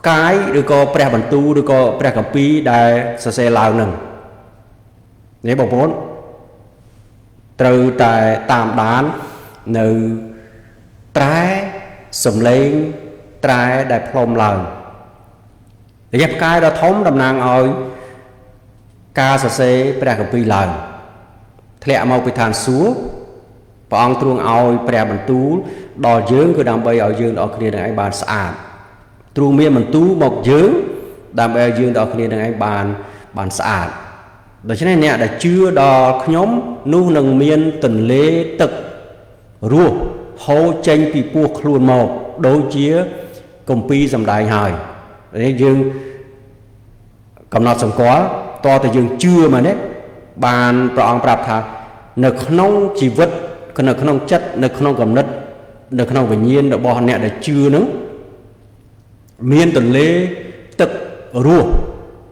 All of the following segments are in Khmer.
ផ្កាយឬក៏ព្រះបន្ទូលឬក៏ព្រះគម្ពីរដែលសរសេរឡើងនឹងនេះបងប្អូនត្រូវតែតាមដាននៅត្រែសំឡេងត្រែដែលផ្លុំឡើងរយៈផ្កាយដ៏ធំតំណាងឲ្យការសរសេរព្រះគម្ពីរឡើងធ្លាក់មកពីឋានសួគ៌ព្រះអង្គទ្រង់ឲ្យព្រះបន្ទូលដល់យើងគឺដើម្បីឲ្យយើងដល់គ្នានឹងឯងបានស្អាតទ្រង់មានបន្ទូលមកយើងដើម្បីឲ្យយើងដល់គ្នានឹងឯងបានស្អាតដូច្នេះអ្នកដែលជឿដល់ខ្ញុំនោះនឹងមានទន្លេទឹករស់ហូរចេញពីពោះខ្លួនមកដូចជាគម្ពីរសម្ដែងហើយនេះយើងកំណត់សម្គាល់តើតើយើងជឿមែនទេបានព្រះអង្គប្រាប់ថានៅក្នុងជីវិតនៅក្នុងចិត្តនៅក្នុងគំនិតនៅក្នុងវិញ្ញាណរបស់អ្នកដែលជឿនឹងមានទន្លេទឹករស់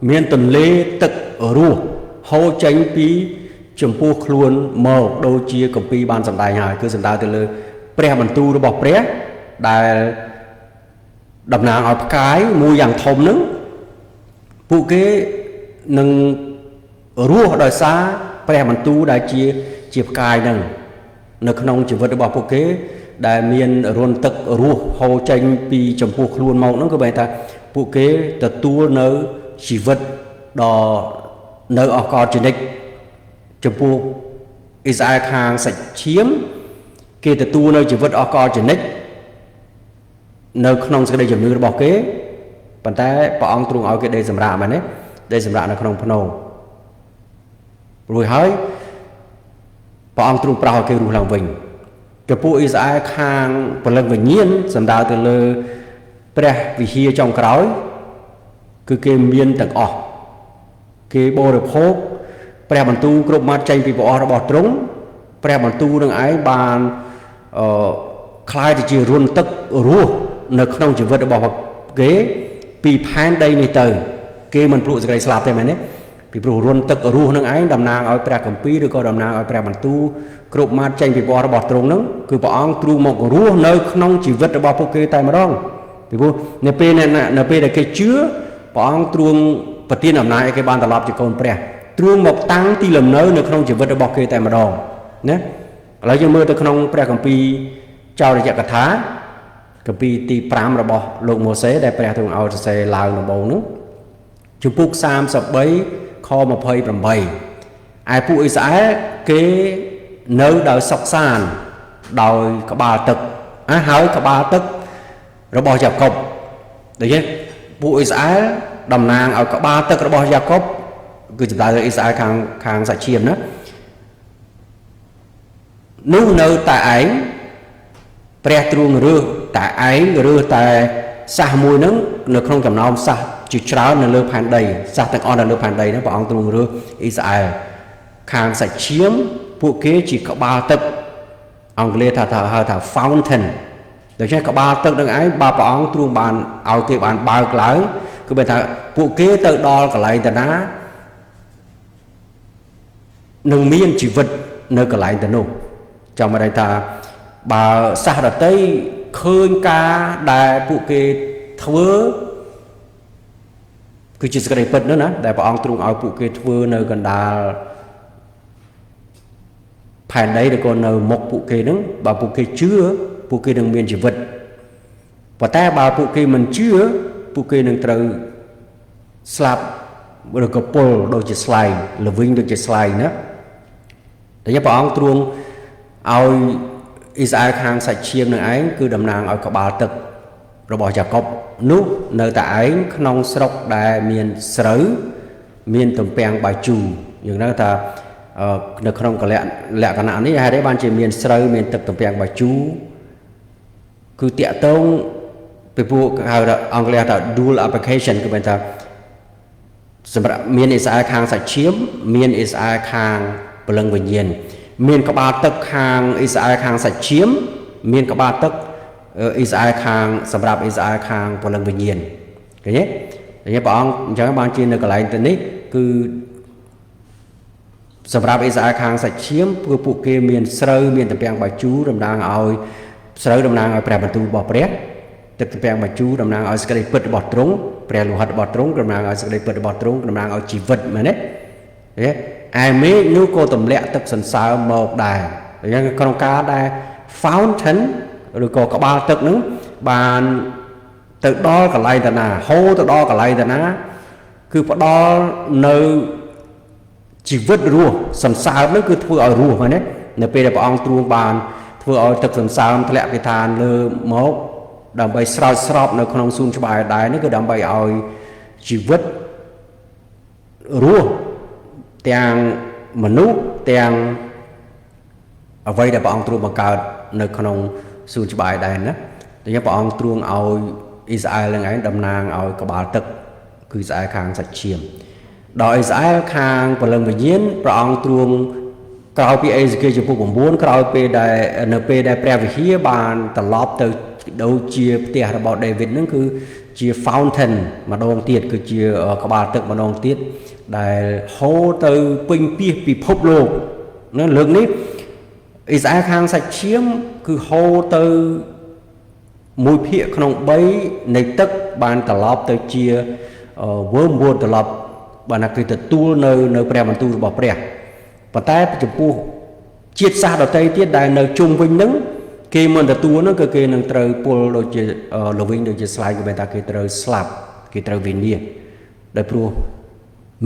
មានទន្លេទឹករស់ហូរចេញពីចំពោះខ្លួនមកដូចជាគម្ពីរបានសម្ដែងហើយគឺសំដៅទៅលើព្រះបន្ទូលរបស់ព្រះដែលតំណាងឲ្យផ្កាយមួយយ៉ាងធំនឹងពួកគេនឹងរស់ដោយសារព្រះបន្ទូលដែលជាផ្កាយនឹងនៅក្នុងជីវិតរបស់ពួកគេដែលមានរន្ធទឹករស់ហូរចេញពីចំពោះខ្លួនមកហ្នឹងគឺបែរថាពួកគេទទួលនៅជីវិតដ៏នៅអស់កលជានិច្ចចំពោះអ៊ីស្រាអែលខាងសាច់ឈាមគេទទួលនៅជីវិតអស់កលជានិច្ចនៅក្នុងសេចក្តីជំនឿរបស់គេប៉ុន្តែព្រះអង្គទ្រង់ឲ្យគេដេកសម្រាកមែនទេដេកសម្រាកនៅក្នុងភ្នូរួចហើយព្រះអង្គទ្រង់ប្រោសឲ្យគេរស់ឡើងវិញចំពោះអ៊ីស្រាអែលខាងព្រលឹងវិញ្ញាណសំដៅទៅលើព្រះវិហារចុងក្រោយគឺគេមានទាំងអស់គេបរិភោគព្រះបន្ទូលគ្រប់ម៉ាត់ចេញពីព្រះអស់របស់ទ្រង់ព្រះបន្ទូលនឹងឯងបានក្លាយទៅជារន្ធទឹករស់នៅក្នុងជីវិតរបស់គេពីផែនដីនេះទៅគេមិនភ្លក់សេចក្តីស្លាប់ទេមែនទេពីព្រោះរន្ធទឹករស់នឹងឯងតំណាងឲ្យព្រះគម្ពីរឬក៏តំណាងឲ្យព្រះបន្ទូលគ្រប់ម៉ាត់ចេញពីព្រះរបស់ទ្រង់នឹងគឺព្រះអង្គទ្រង់មករស់នៅក្នុងជីវិតរបស់ពួកគេតែម្ដងពីព្រោះនៅពេលដែលគេជឿព្រះអង្គទ្រង់ប្រទានអំណាចឲ្យគេបានត្រឡប់ជាកូនព្រះទ្រង់មកតាំងទីលំនៅនៅក្នុងជីវិតរបស់គេតែម្ដងណាឥឡូវយើងមើលទៅក្នុងព្រះគម្ពីរចោរយកថាគម្ពីរទី5របស់លោកម៉ូសេដែលព្រះទ្រង់ឲ្យសរសេរឡើងដំបូងនោះជំពូក33ខ28ឯពួកអ៊ីស្រាអែលគេនៅដោយសុខសាន្តដោយក្បាលទឹកហើយក្បាលទឹករបស់យ៉ាកុបដូចនេះពួកអ៊ីស្រាអែលតំណាងឲ្យក្បាលទឹករបស់យ៉ាកុបគឺសំដៅទៅអ៊ីស្រាអែលខាងសាច់ឈាមណានោះនៅតែឯងព្រះទ្រង់រើសតែឯងរើសតែសាសមួយហ្នឹងនៅក្នុងចំណោមសាសជាច្រើននៅលើផែនដីសាសទាំងអស់នៅលើផែនដីហ្នឹងព្រះអង្គទ្រង់រើសអ៊ីស្រាអែលខាងសាច់ឈាមពួកគេជាក្បាលទឹកអង់គ្លេសថាហៅថា fountain ដូច្នេះក្បាលទឹកនឹងឯងបើព្រះអង្គទ្រង់បានឲ្យគេបានបើកឡើងគឺបែរថាពួកគេទៅដល់កន្លែងតាណានឹងមានជីវិតនៅកន្លែងទៅនោះចង់មកន័យថាបើសាសដតីឃើញការដែលពួកគេធ្វើគឺជាសេចក្តីពិតនោះណាដែលព្រះអង្គទ្រង់ឲ្យពួកគេធ្វើនៅកណ្ដាលផែនដីឬក៏នៅមុខពួកគេហ្នឹងបើពួកគេជឿពួកគេនឹងមានជីវិតប៉ុន្តែបើពួកគេមិនជឿពួកគេនឹងត្រូវស្លាប់ឬក៏ពុលដូចជាស្លែងល្វីងដូចជាស្លែងណាតែព្រះអង្គទ្រង់ឲ្យអ៊ីស្រាអែលខាងសាច់ឈាមនឹងឯងគឺតំណាងឲ្យក្បាលទឹករបស់យ៉ាកុបនោះនៅតែឯងក្នុងស្រុកដែលមានស្រូវមានទំពាំងបាយជូរយើងដឹងថានៅក្នុងកលក្ខណៈនេះហេតុអីបានជាមានស្រូវមានទឹកទំពាំងបាយជូរគឺតាក់ទងពីពួកហៅថាអង់គ្លេសថា dual application គឺមានថាសម្រាប់មានអ៊ីស្រាអែលខាងសាច់ឈាមមានអ៊ីស្រាអែលខាងព្រលឹងវិញ្ញាណមានក្បាលទឹកខាងអ៊ីស្រាអែលខាងសាច់ឈាមមានក្បាលទឹកអ៊ីស្រាអែលខាងសម្រាប់អ៊ីស្រាអែលខាងព្រលឹងវិញ្ញាណឃើញទេឃើញព្រះអង្គអញ្ចឹងបានជានៅកន្លែងទៅនេះគឺសម្រាប់អ៊ីស្រាអែលខាងសាច់ឈាមគឺពួកគេមានស្រូវមានទំពាំងបាយជូរតំណាងឲ្យស្រូវតំណាងឲ្យព្រះបន្ទូលរបស់ព្រះ ទឹកទំពាំងបាយជូរតំណាងឲ្យសេចក្តីពិតរបស់ទ្រង់ព្រះលោហិតរបស់ទ្រង់តំណាងឲ្យសេចក្តីពិតរបស់ទ្រង់តំណាងឲ្យជីវិតមែនទេឯមេឃនោះក៏ទម្លាក់ទឹកសន្សើមមកដែរអញ្ចឹងក្នុងការដែល fountain ឬក៏ក្បាលទឹកហ្នឹងបានទៅដល់កន្លែងតាណាហូរទៅដល់កន្លែងតាណាគឺផ្ដល់នៅជីវិតរស់សន្សើមហ្នឹងគឺធ្វើឲ្យរស់មែនទេនៅពេលដែលព្រះអង្គទ្រង់បានធ្វើឲ្យទឹកសន្សើមធ្លាក់ពីឋានលើមកដើម្បីស្រោចស្រពនៅក្នុងសួនច្បារដែរនេះគឺដើម្បីឲ្យជីវិតរស់ទាំងមនុស្សទាំងអ្វីដែលព្រះអង្គទ្រង់បង្កើតនៅក្នុងសួនច្បារដែរណាតែព្រះអង្គទ្រង់ឲ្យអ៊ីស្រាអែលនឹងឯងតំណាងឲ្យក្បាលទឹកគឺអ៊ីស្រាអែលខាងសាច់ឈាមដល់អ៊ីស្រាអែលខាងព្រលឹងវិញ្ញាណព្រះអង្គទ្រង់ក្រោយពីអេសេគៀលជំពូក9ក្រោយពេលដែលនៅពេលដែលព្រះវិហារបានត្រឡប់ទៅដូចជាផ្ទះរបស់ដេវីតហ្នឹងគឺជា fountain ម្ដងទៀតគឺជាក្បាលទឹកម្ដងទៀតដែលហូរទៅពេញពាសពិភពលោកណាលើកនេះអ៊ីស្រាអែលខាងសាច់ឈាមគឺហូរទៅមួយភាគក្នុង3នៃទឹកបានត្រឡប់ទៅជាwormwood ត្រឡប់បានថាគឺទទួលនៅព្រះបន្ទូលរបស់ព្រះប៉ុន្តែចំពោះជាតិសាសន៍ដទៃទៀតដែលនៅជុំវិញនឹងគេមិនទទួលនោះគឺគេនឹងត្រូវពុលដូចជាល្វីងដូចជាស្លែងក៏មានថាគេត្រូវស្លាប់គេត្រូវវិនាសដោយព្រោះ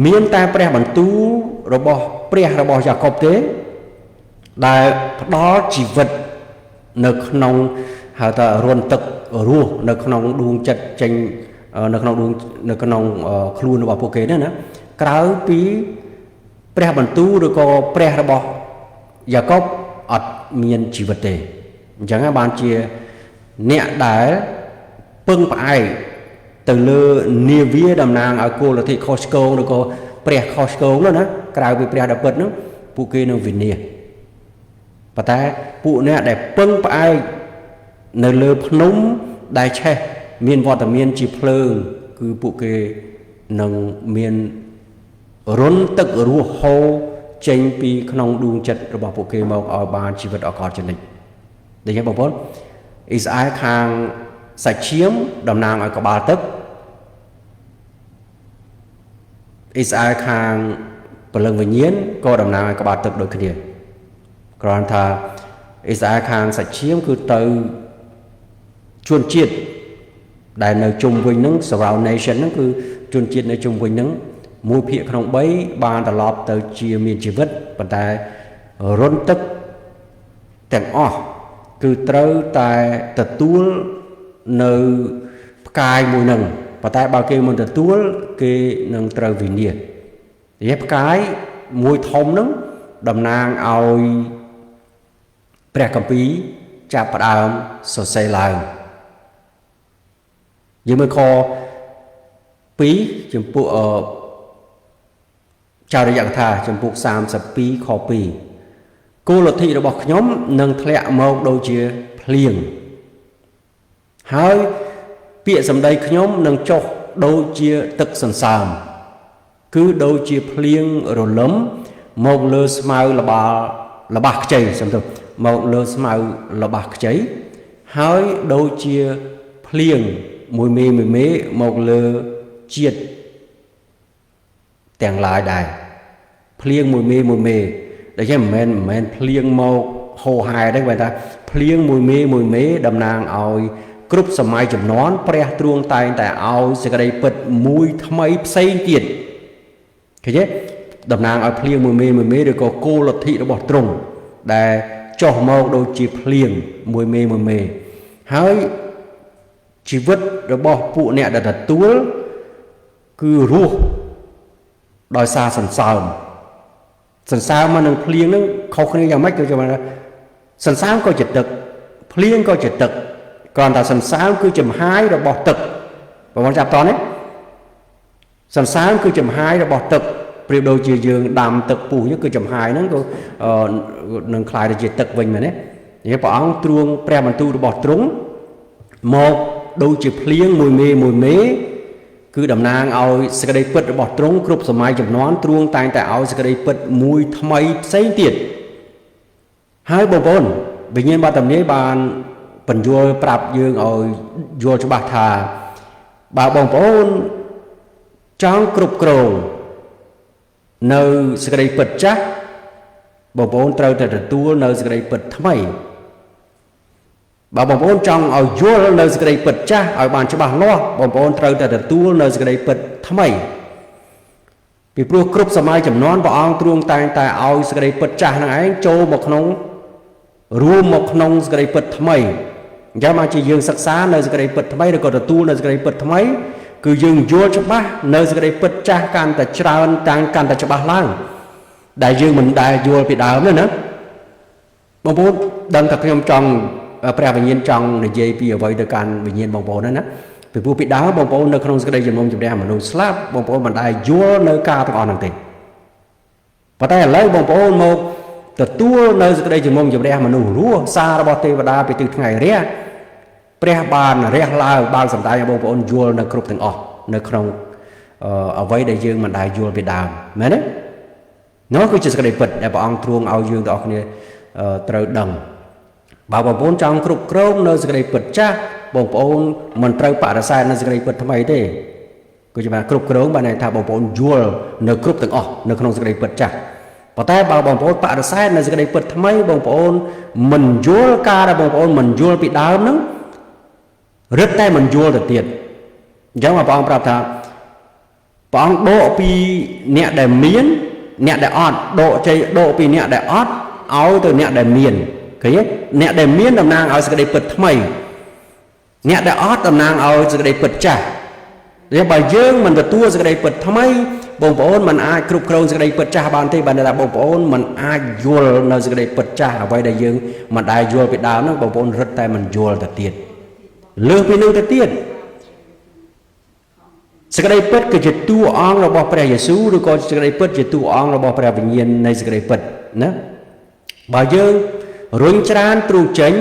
មានតែព្រះបន្ទូលរបស់ព្រះរបស់យ៉ាកុបទេដែលផ្ដល់ជីវិតនៅក្នុងហៅថារន្ធទឹករស់នៅក្នុងដួងចិត្តចេញនៅក្នុងដួងនៅក្នុងខ្លួនរបស់ពួកគេហ្នឹងណាក្រៅពីព្រះបន្ទូលឬក៏ព្រះរបស់យ៉ាកុបអត់មានជីវិតទេអញ្ចឹងបានជាអ្នកដែលពឹងផ្អែកទៅលើនាវាតំណាងឲ្យគោលលទ្ធិខុសឆ្គងឬក៏ព្រះខុសឆ្គងនោះណាក្រៅពីព្រះដ៏ពិតនោះពួកគេនឹងវិនាសប៉ុន្តែពួកអ្នកដែលពឹងផ្អែកនៅលើភ្នំដែលឆេះមានវត្តមានជាភ្លើងគឺពួកគេនឹងមានរន្ធទឹករស់ហូរចេញពីក្នុងដួងចិត្តរបស់ពួកគេមកឲ្យបានជីវិតអកលចនិចដូច្នេះបងប្អូនអ៊ីស្រាអែលខាងសាច់ឈាមតំណាងឲ្យក្បាលទឹកអ៊ីស្រាអែលខាងព្រលឹងវិញ្ញាណក៏តំណាងឲ្យក្បាលទឹកដូចគ្នាគ្រាន់ថាអ៊ីស្រាអែលខាងសាច់ឈាមគឺទៅជួនជាតិដែលនៅជុំវិញហ្នឹង surround nation ហ្នឹងគឺជនជាតិនៅជុំវិញហ្នឹងមួយភាគក្នុង3បានត្រឡប់ទៅជាមានជីវិតប៉ុន្តែរន្ធទឹកទាំងអស់គឺត្រូវតែទទួលនៅផ្កាយមួយនឹងប៉ុន្តែបើគេមិនទទួលគេនឹងត្រូវវិនាសនេះផ្កាយមួយធំហ្នឹងតំណាងឲ្យព្រះគម្ពីរចាប់ផ្ដើមសរសេរឡើងយើងមើលខ2ចំពោះចរិយកថាចំពោះ32ខ2គោលលទ្ធិរបស់ខ្ញុំនឹងធ្លាក់មកដូចជាភ្លៀងហើយពាក្យសម្ដីខ្ញុំនឹងចុះដូចជាទឹកសន្សើមគឺដូចជាភ្លៀងរលឹមមកលើស្មៅលបាលល្បះខ្ចីសំទោសមកលើស្មៅល្បះខ្ចីហើយដូចជាភ្លៀងមួយមេមួយមេមកលើជាតិទាំងឡាយដែរភ្លៀងមួយមេមួយមេដូច្នេះមិនមែនភ្លៀងមកហោហែទេគេថាភ្លៀងមួយមេមួយមេតំណាងឲ្យគ្រប់សម័យចំនួនព្រះទ្រង់តែងតែឲ្យសេចក្តីពិតមួយថ្មីផ្សេងទៀតឃើញទេតំណាងឲ្យភ្លៀងមួយមេមួយមេឬក៏គោលលទ្ធិរបស់ទ្រង់ដែលចុះមកដូចជាភ្លៀងមួយមេមួយមេហើយជីវិតរបស់ពួកអ្នកដែលទទួលគឺរស់ដោយសារសន្សើមសន្សើមមកនឹងភ្លៀងនឹងខុសគ្នាយ៉ាងម៉េចគឺថាសន្សើមក៏ជាទឹកភ្លៀងក៏ជាទឹកគ្រាន់តែសន្សើមគឺចំហាយរបស់ទឹកបងប្អូនចាប់តនេះសន្សើមគឺចំហាយរបស់ទឹកប្រៀបដូចជាយើងដាំទឹកពុះនេះគឺចំហាយហ្នឹងក៏នឹងក្លាយទៅជាទឹកវិញមែនទេនេះព្រះអង្គទ្រង់ព្រះបន្ទូលរបស់ទ្រង់មកដូចជាភ្លៀងមួយមេមួយមេគឺតំណាងឲ្យសេចក្តីពិតរបស់ទ្រង់គ្រប់សម័យចំនួនទ្រង់តែងតែឲ្យសេចក្តីពិតមួយថ្មីផ្សេងទៀតហើយបងប្អូនវិញ្ញាណបាតមនាយបាន បញ្យល់ប្រាប់យើងឲ្យយល់ច្បាស់ថាបើបងប្អូនចង់គ្រប់គ្រងនៅសេចក្តីពិតចាស់បងប្អូនត្រូវតែទទួលនៅសេចក្តីពិតថ្មីបើបងប្អូនចង់ឲ្យយល់នៅសេចក្តីពិតចាស់ឲ្យបានច្បាស់លាស់បងប្អូនត្រូវតែទទួលនៅសេចក្តីពិតថ្មីពីព្រោះគ្រប់សម័យចំនួនព្រះអង្គទ្រង់តែងតែឲ្យសេចក្តីពិតចាស់ហ្នឹងឯងចូលមកក្នុងរួមមកក្នុងសេចក្តីពិតថ្មីអញ្ចឹងមកជាយើងសិក្សានៅសេចក្តីពិតថ្មីឬក៏ទទួលនៅសេចក្តីពិតថ្មីគឺយើងយល់ច្បាស់នៅសេចក្តីពិតចាស់កាន់តែច្រើនតាំងកាន់តែច្បាស់ឡើងដែលយើងមិនដែលយល់ពីដើមទេណាបងប្អូនដឹងថាខ្ញុំចង់ព្រះវិញ្ញាណចង់និយាយពីអ្វីទៅកាន់វិញ្ញាណបងប្អូនហ្នឹងណាពីព្រោះពីដើមបងប្អូននៅក្នុងសេចក្តីជំនុំជម្រះមនុស្សស្លាប់បងប្អូនមិនដែលយល់នៅការទាំងអស់ហ្នឹងទេប៉ុន្តែឥឡូវបងប្អូនមកទទួលនៅសេចក្តីជំនុំជម្រះមនុស្សរស់សាររបស់ទេវតាពីទិសថ្ងៃរះព្រះបានរះឡើងបានសម្ដែងឲ្យបងប្អូនយល់នៅគ្រប់ទាំងអស់នៅក្នុងអ្វីដែលយើងមិនដែលយល់ពីដើមមែនទេនោះគឺជាសេចក្តីពិតដែលព្រះអង្គទ្រង់ឲ្យយើងទាំងអស់គ្នាត្រូវដឹងបើបងប្អូនចង់គ្រប់គ្រងនៅសេចក្តីពិតចាស់បងប្អូនមិនត្រូវបដិសេធនៅសេចក្តីពិតថ្មីទេគឺជាបានគ្រប់គ្រងបានន័យថាបងប្អូនយល់នៅគ្រប់ទាំងអស់នៅក្នុងសេចក្តីពិតចាស់ប៉ុន្តែបើបងប្អូនបដិសេធនៅសេចក្តីពិតថ្មីបងប្អូនមិនយល់ការដែលបងប្អូនមិនយល់ពីដើមហ្នឹងរឹតតែមិនយល់ទៅទៀតអញ្ចឹងបងប្អូនប្រាប់ថាព្រះអង្គដកពីអ្នកដែលមានអ្នកដែលអត់ដកជ័យដកពីអ្នកដែលអត់ឲ្យទៅអ្នកដែលមានឃើញទេអ្នកដែលមានតំណាងឲ្យសេចក្តីពិតថ្មីអ្នកដែលអត់តំណាងឲ្យសេចក្តីពិតចាស់តែបើយើងមិនទទួលសេចក្តីពិតថ្មីបងប្អូនមិនអាចគ្រប់គ្រងសេចក្តីពិតចាស់បានទេបានន័យថាបងប្អូនមិនអាចយល់នៅសេចក្តីពិតចាស់អ្វីដែលយើងមិនដែលយល់ពីដើមហ្នឹងបងប្អូនរឹតតែមិនយល់ទៅទៀតលើសពីនឹងទៅទៀតសេចក្តីពិតគឺជាតួអង្គរបស់ព្រះយេស៊ូវឬក៏សេចក្តីពិតជាតួអង្គរបស់ព្រះវិញ្ញាណនៃសេចក្តីពិតណាបើយើងរុញច្រានទ្រូងចេញ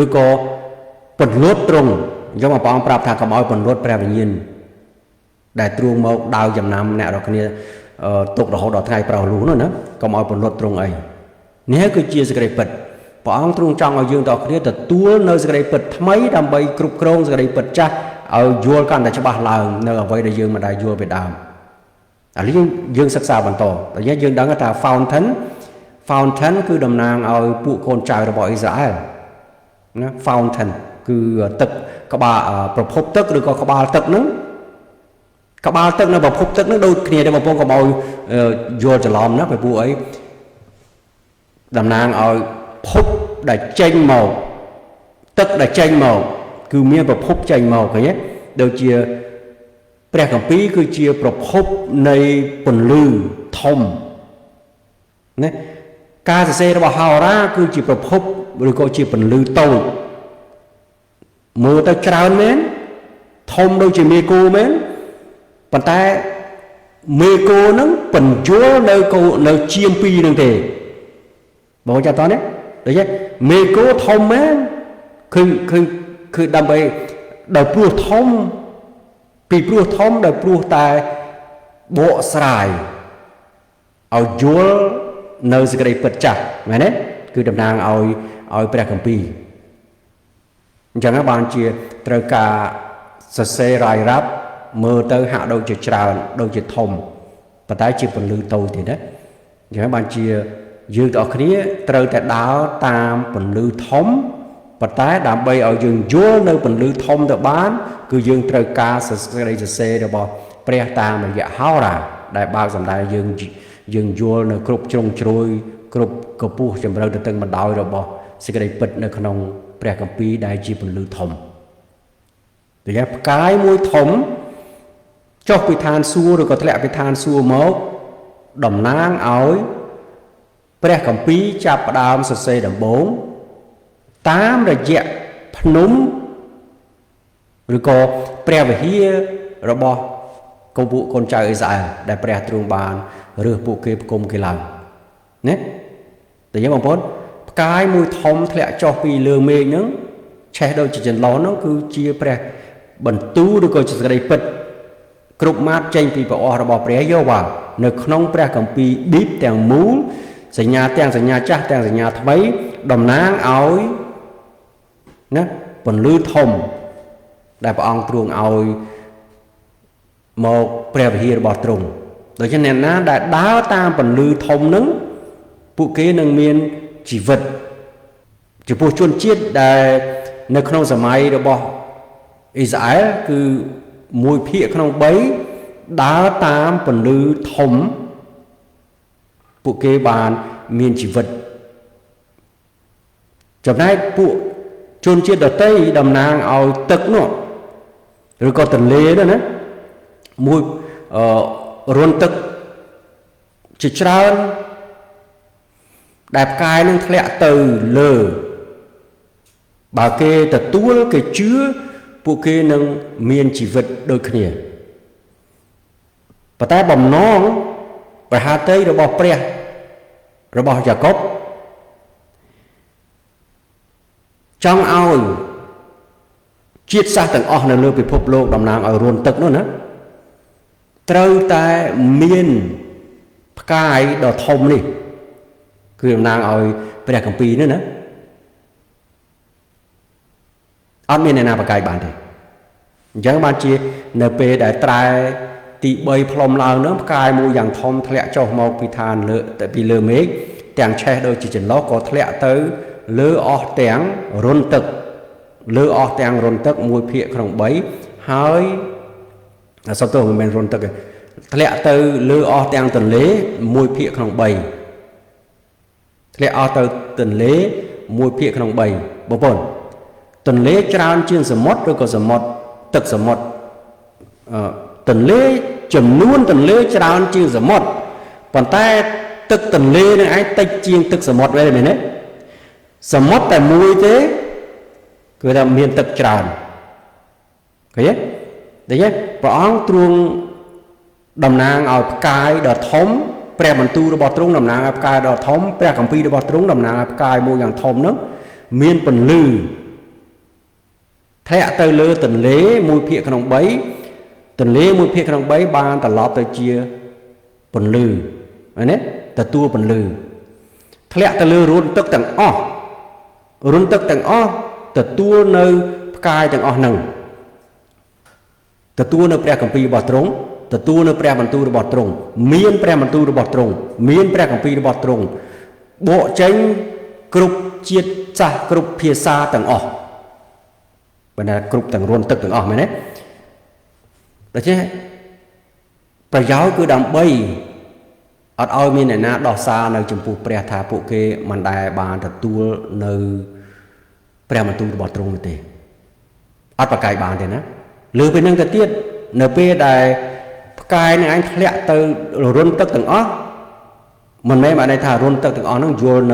ឬក៏ពន្លត់ទ្រង់អញ្ចឹងបងប្អូនប្រាប់ថាកុំឲ្យពន្លត់ព្រះវិញ្ញាណដែលទ្រូងមកដាវចំណាំអ្នករាល់គ្នាទុករហូតដល់ថ្ងៃប្រោសលុះនោះណាកុំឲ្យពន្លត់ទ្រង់អីនេះគឺជាសេចក្តីពិតព្រះអង្គទ្រង់ចង់ឲ្យយើងទាំងអស់គ្នាទទួលនៅសេចក្តីពិតថ្មីដើម្បីគ្រប់គ្រងសេចក្តីពិតចាស់ឲ្យយល់កាន់តែច្បាស់ឡើងនៅអ្វីដែលយើងមិនដែលយល់ពីដើមឥឡូវយើងសិក្សាបន្តតែយើងដឹងថា fountain គឺតំណាងឲ្យពួកកូនចៅរបស់អ៊ីស្រាអែលណា fountain គឺទឹកក្បាលប្រភពទឹកឬក៏ក្បាលទឹកហ្នឹងក្បាលទឹកនៅប្រភពទឹកហ្នឹងដូចគ្នាទេបងប្អូនកុំឲ្យយល់ច្រឡំណាពីពួកអីតំណាងឲ្យភពដែលចេញមកទឹកដែលចេញមកគឺមានប្រភពចេញមកឃើញទេដូចជាព្រះគម្ពីរគឺជាប្រភពនៃពន្លឺធំណាការសរសេររបស់ហោរាគឺជាប្រភពឬក៏ជាពន្លឺតូចមើលទៅច្រើនមែនធំដូចជាមេគោមែនប៉ុន្តែមេគោហ្នឹងបញ្យល់នៅគោនៅជាមពីរហ្នឹងទេបងចាំតនេះដូចទេមេគោធំមែនឃើញឃើញគឺដើម្បីដោយព្រោះធំពីព្រោះធំដោយព្រោះតែបកស្រាយឲ្យយល់នៅសេចក្តីពិតចាស់មែនទេគឺតំណាងឲ្យព្រះគម្ពីរអញ្ចឹងបានជាត្រូវការសរសេររាយរាប់មើលទៅហាក់ដូចជាច្រើនដូចជាធំប៉ុន្តែជាពន្លឺតូចទេណាអញ្ចឹងបានជាយើងទាំងអស់គ្នាត្រូវតែដើរតាមពន្លឺធំប៉ុន្តែដើម្បីឲ្យយើងយល់នៅពន្លឺធំទៅបានគឺយើងត្រូវការសេចក្តីសរសេររបស់ព្រះតាមរយៈហោរាដែលបើកសម្ដែងយើងយល់នៅគ្រប់ជ្រុងជ្រោយគ្រប់កម្ពស់ជម្រៅទៅទាំងបណ្ដោយរបស់សេចក្តីពិតនៅក្នុងព្រះគម្ពីរដែលជាពន្លឺធំដូច្នេះផ្កាយមួយធំចុះពីឋានសួគ៌ឬក៏ធ្លាក់ពីឋានសួគ៌មកតំណាងឲ្យព្រះគម្ពីរចាប់ផ្ដើមសរសេរដំបូងតាមរយៈភ្នំឬក៏ព្រះវិហាររបស់កូនពួកកូនចៅអ៊ីស្រាអែលដែលព្រះទ្រង់បានរើសពួកគេផ្គុំគេឡើងណាតែយើងបងប្អូនផ្កាយមួយធំធ្លាក់ចុះពីលើមេឃហ្នឹងឆេះដូចជាចន្លោះហ្នឹងគឺជាព្រះបន្ទូលឬក៏ជាសេចក្តីពិតគ្រប់ម៉ាត់ចេញពីព្រះអស់របស់ព្រះយេហូវ៉ានៅក្នុងព្រះគម្ពីរប៊ីបទាំងមូលសញ្ញាទាំងសញ្ញាចាស់ទាំងសញ្ញាថ្មីតំណាងឲ្យ ណាពន្លឺធំដែលព្រះអង្គទ្រង់ឲ្យមកព្រះវិហាររបស់ទ្រង់ដូច្នេះអ្នកណាដែលដើរតាមពន្លឺធំនឹងពួកគេនឹងមានជីវិតចំពោះជនជាតិដែលនៅក្នុងសម័យរបស់អ៊ីស្រាអែលគឺ1ភាគក្នុង3ដើរតាមពន្លឺធំពួកគេបានមានជីវិតចំណែកពួកជនជាតិដទៃតំណាងឲ្យទឹកនោះឬក៏ទន្លេនោះណាមួយរន្ធទឹកជាច្រើនដែលផ្កាយនឹងធ្លាក់ទៅលើបើគេទទួលគេជឿពួកគេនឹងមានជីវិតដូចគ្នាប៉ុន្តែបំណងព្រះហឫទ័យរបស់ព្រះរបស់យ៉ាកុបចង់ឲ្យជាតិសាសន៍ទាំងអស់នៅលើពិភពលោកតំណាងឲ្យរួនទឹកនោះណាត្រូវតែមានផ្កាយដ៏ធំនេះគឺតំណាងឲ្យព្រះគម្ពីរនេះណាអត់មានអ្នកណាប្រកែកបានទេអញ្ចឹងបានជានៅពេលដែលត្រែទី3ផ្លុំឡើងនោះផ្កាយមួយយ៉ាងធំធ្លាក់ចុះមកពីឋានលើពីលើមេឃទាំងឆេះដូចជាចន្លោះក៏ធ្លាក់ទៅលើអស់ទាំងរុនទឹកលើអស់ទាំងរុនទឹក1ភាគក្នុង3ហើយសុំទោសមិនមែនរុនទឹកទេធ្លាក់ទៅលើអស់ទាំងទន្លេ1ភាគក្នុង3ធ្លាក់អស់ទៅទន្លេ1ភាគក្នុង3បងប្អូនទន្លេច្រើនជាងសមុទ្រឬក៏សមុទ្រទឹកសមុទ្រទន្លេចំនួនទន្លេច្រើនជាងសមុទ្រប៉ុន្តែទឹកទន្លេនឹងឯងតិចជាងទឹកសមុទ្រមែនទេសមុទ្រតែមួយទេគឺថាមានទឹកច្រើនឃើញទេដូច្នេះព្រះអង្គទ្រង់តំណាងឲ្យផ្កាយដ៏ធំព្រះបន្ទូលរបស់ទ្រង់តំណាងឲ្យផ្កាយដ៏ធំព្រះគម្ពីររបស់ទ្រង់តំណាងឲ្យផ្កាយមួយយ៉ាងធំនោះមានពន្លឺធ្លាក់ទៅលើទន្លេ1ភាគក្នុង3ទន្លេ1ភាគក្នុង3បានត្រឡប់ទៅជាពន្លឺឃើញទេទទួលពន្លឺធ្លាក់ទៅលើរូនទឹកទាំងអស់រុនទឹកទាំងអស់ទទួលនៅផ្កាយទាំងអស់នឹងទទួលនៅព្រះគម្ពីររបស់ទ្រង់ទទួលនៅព្រះបន្ទូលរបស់ទ្រង់មានព្រះបន្ទូលរបស់ទ្រង់មានព្រះគម្ពីររបស់ទ្រង់បកចេញគ្រប់ជាតិសាសន៍គ្រប់ភាសាទាំងអស់បើណាគ្រប់ទាំងរុនទឹកទាំងអស់មែនទេដូច្នេះប្រយោជន៍គឺដើម្បីអត់ឲ្យមានអ្នកណាដោះសារនៅចំពោះព្រះថាពួកគេមិនដែលបានទទួលនៅព្រះបន្ទូលរបស់ទ្រង់នោះទេអត់ប្រកែកបានទេណាលើពីនឹងទៅទៀតនៅពេលដែលផ្កាយនឹងឯងធ្លាក់ទៅរុនទឹកទាំងអស់មិនមែនបានន័យថារុនទឹកទាំងអស់ហ្នឹងយល់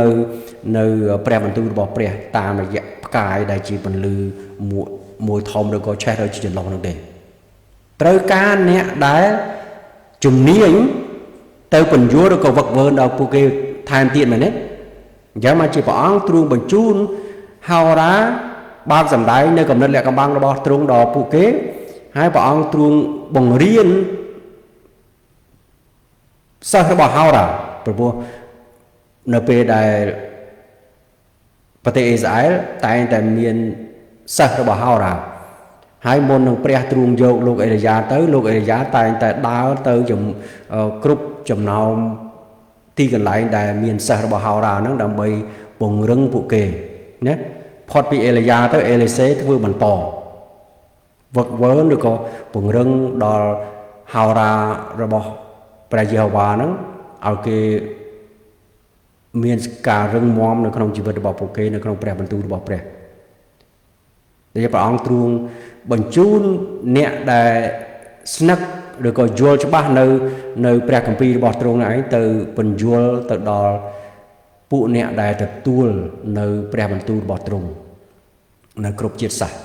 នៅព្រះបន្ទូលរបស់ព្រះតាមរយៈផ្កាយដែលជាពន្លឺមួយធំឬក៏ឆេះដូចជាចន្លោះនោះទេត្រូវការអ្នកដែលជំនាញទៅពន្យល់ឬក៏វឹកវើដល់ពួកគេថែមទៀតមែនទេអញ្ចឹងមកជាព្រះអង្គទ្រង់បញ្ជូនហោរាបើកសម្ដែងនៅកំណត់លក្ខខណ្ឌរបស់ទ្រង់ដល់ពួកគេហើយព្រះអង្គទ្រង់បង្រៀនសិស្សរបស់ហោរាព្រោះនៅពេលដែលប្រទេសអ៊ីស្រាអែលតែងតែមានសិស្សរបស់ហោរាហើយមុននឹងព្រះទ្រង់យកលោកអេលីយ៉ាទៅលោកអេលីយ៉ាតែងតែដើរទៅគ្រប់ចំណោមទីកន្លែងដែលមានសិស្សរបស់ហោរាហ្នឹងដើម្បីពង្រឹងពួកគេណាផុតពីអេលីយ៉ាទៅអេលីសេធ្វើបន្តវឹកវើឬក៏ពង្រឹងដល់ហោរារបស់ព្រះយេហូវ៉ាហ្នឹងឲ្យគេមានការរឹងមាំនៅក្នុងជីវិតរបស់ពួកគេនៅក្នុងព្រះបន្ទូលរបស់ព្រះដែលព្រះអង្គទ្រង់បញ្ជូនអ្នកដែលស្នឹកឬក៏យល់ច្បាស់នៅព្រះគម្ពីររបស់ទ្រង់ឯងទៅពន្យល់ទៅដល់ពួកអ្នកដែលទទួលនៅព្រះបន្ទូលរបស់ទ្រង់នៅគ្រប់ជាតិសាសន៍